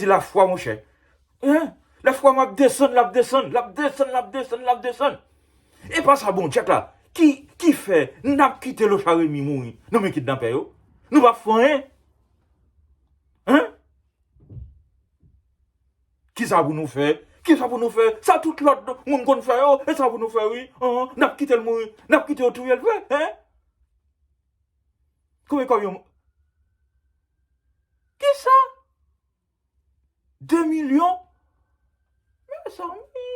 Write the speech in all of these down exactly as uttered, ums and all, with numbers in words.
di lafwa, monchè. Hein? Lafwa m ap desann, l ap desann, l ap desann, l ap desann, l ap desann. E pa sa, bon, tchèk la. Ki, ki fè n ap kite Lochard Remy mouri nan men kidnapè yo? Nou p ap fè anyen? Hein? Kisa pou nou fè? Kisa pou nou fè? Sa tout lòt moun konn fè yo, e sa pou nou fè, wi. An, n ap kite l mouri, n ap kite yo touye l vre, hein? Konbyen kòb yon... Kisa? De milyon? Mezanmi.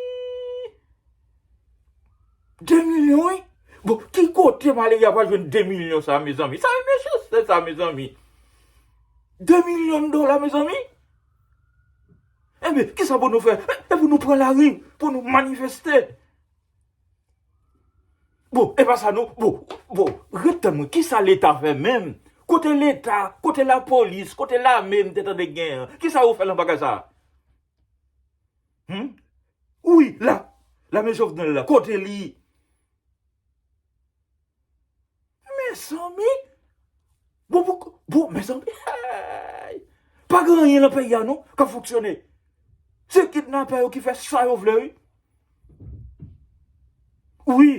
De milyon, wi. Bon, ki kote malere a pral jwenn de milyon sa, mezanmi? Sa e mechanste sa, mezanmi. De milyon dola, mezanmi. Enben, kisa pou nou fè? E pou nou pran lari, pou nou manifeste. Bon, e pa sa non. Bon, bon, ret tann mwen. Kisa Leta fè menm? Kote Leta? Kote lapolis? Kote lame m te tande gen an? Kisa yo fè nan bagay sa? Hmm? Wi, la, lame Jovenel la, kote li? Mezanmi! Bon, bon, bon, mezanmi, hey! Pa gen anyen nan peyi a non k ap fonksyone. Se kidnapè yo ki fè sa yo vle, wi. Wi.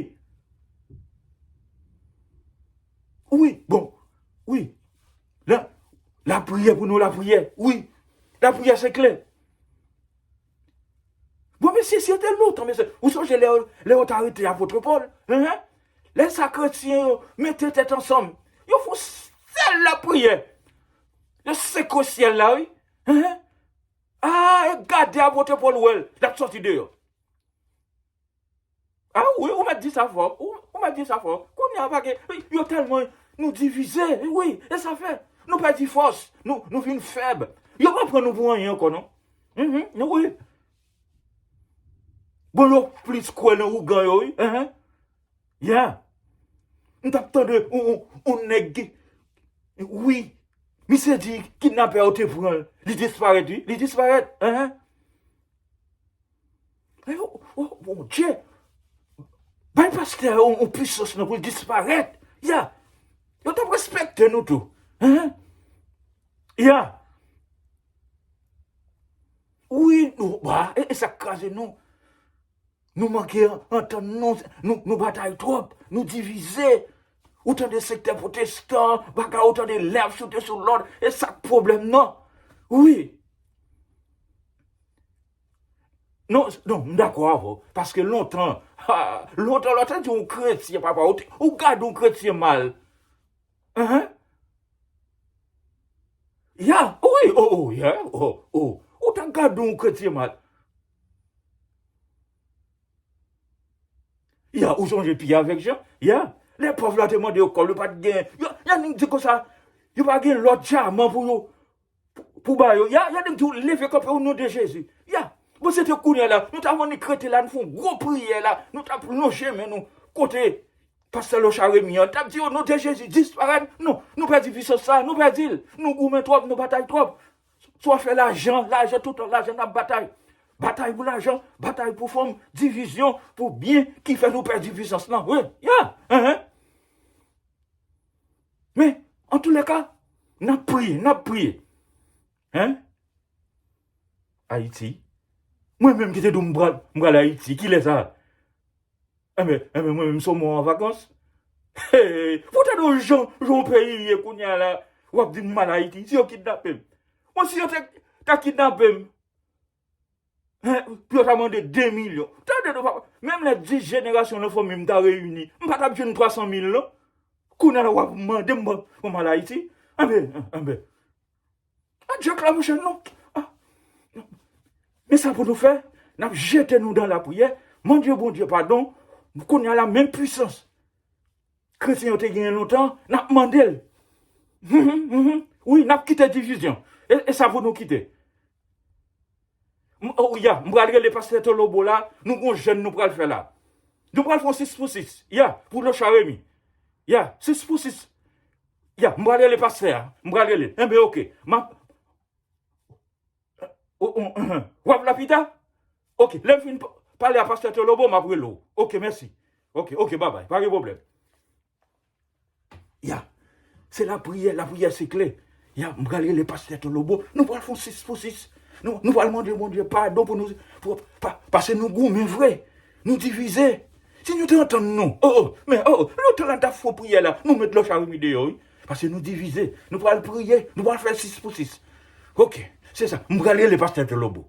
Wi, bon. Wi. La, lapriyè pou nou, lapriyè. Wi. Lapriyè, se kle. Bon, mesye, si yo te lontan, mesye, ou sonje lè, lè yo t arete apot Pòl? Hein, hein? Lè sa kretyen yo mete tèt ansanm, yo fè yon sèl lapriyè. Yo sekwe syèl la, wi. Hein, hein? Ah, e gade apot Pòl wè l, l ap sòti deyò. Ah wi, ou mèt di sa fò. Ou, ou mèt di sa fò. Kounye a pa gen, yo tèlman, nou divize, wi, e sa fè. Nou pèdi fòs, nou, nou vin fèb. Yo pa pran nou pou anyen ankò, non. Mhm, wi. Bon, yo plis kwè nan ougan yo, wi. Mhm. Yeah. M t ap tande yon, yon, yon nèg ki, wi, misye di kidnapè yo te pran l. Li disparèt, wi. Li disparèt. Mhm. Oh, oh, Bondye! Bay pastè a yon, yon pisans nan pou l disparèt. Ya! Yo t ap respekte nou tou. Hein? Ya! Wi, nou, ba, e, e sa k kraze nou. Nou manke an-, antann nou, nou, nou batay twòp, nou divize. Ou tande sektè pwotestan, bagay, ou tande lè ap choute sou lòt, e sa k pwoblèm nan. Wi. Non, non, m dakò avè w. Paske lontan, ha, lontan, lè w ta di yon kretyen, papa, ou te, ou gade yon kretyen mal. Hein? Ya, wi, oh, oh, ya, oh, oh. Ou ta gade yon kretyen mal. Ya, ou sonje Pyè avèk Jan? Ya, lè pòv la te mande yo kòb, yo pa t gen. Yo, y a nèg di konsa, yo pa gen lòt dyaman pou yo, pou, pou ba yo. Ya, y a nèg di w leve kanpe o non de Jezi. Ya, bon, se te kounye a la, nou ta annik rete la, nou fè yon gwo priyè la, nou t ap lonje men nou kote pastè Lochard Remy an, t ap di o non de Jezi, disparèt, non, nou pèdi pisans sa, nou pèdi l, nou goumen twòp, nou batay twòp. Swa fè lajan, lajan toutan, lajan n ap batay. Batay pou lajan, batay pou fanm, divizyon pou byen ki fè nou pèdi pisans lan. Wi, ya, hein, hein. Men, antouleka, n ap priye, n ap priye. Hein? Ayiti. Mwen menm ki te di w m pral, m pral Ayiti, kilè sa? Enben, enben, mwen menm se yon mwa an vakans. Hey, pou w tande yon jan, jan yon peyi ye kounye a la, w ap di m m al Ayiti, si yo kidnape m. Bon, si yo te, ta kidnape m, hein, pou yo ta mande de milyon. Tande non, papa, menm lè dis jenerasyon nan fanmi m ta reyini, m pa t ap jwenn twa san mil non. Kounye a la, w ap mande m pou, pou m al Ayiti. Enben, enben. A Dye kla, monchè, non. Ah. Men sa pou nou fè, n ap jete nou dan lapriyè, mande Bondye padon, kounye a la, menm pwisans kretyen yo te genyen lontan, n ap mande l. Mhm, mhm. Wi, n ap kite divizyon. E, e sa pou nou kite. M, oh, ya, m pral rele pastè Tolobo la, nou gon jèn nou pral fè la. Nou pral fè yon sis pou sis, ya, pou Lochard Remy. Ya, sis pou sis. Ya, m pral rele pastè a, m pral rele. Enben, oke. M ap, oh, oh, w ap la pita? Oke, lè m fin pa, pale a pastè Tolobo, m ap rele w. Oke, mèsi. Oke, oke, babay, pa gen pwoblèm. Ya. Se lapriyè, lapriyè se kle. Ya, m pral rele pastè Tolobo. Nou pral fè yon sis pou sis. Nou, nou pral mande Bondye padon pou nou, pou, pa, paske nou goumen vre. Nou divize. Si nou te antann nou, oh, oh, men, oh, oh, lontan la n t ap fè priyè la, nou met dlo Charimi deyò, wi. Paske nou divize. Nou pral priye, nou pral fè sis pou sis. Ok, se sa. M pral rele pastè Tolobo.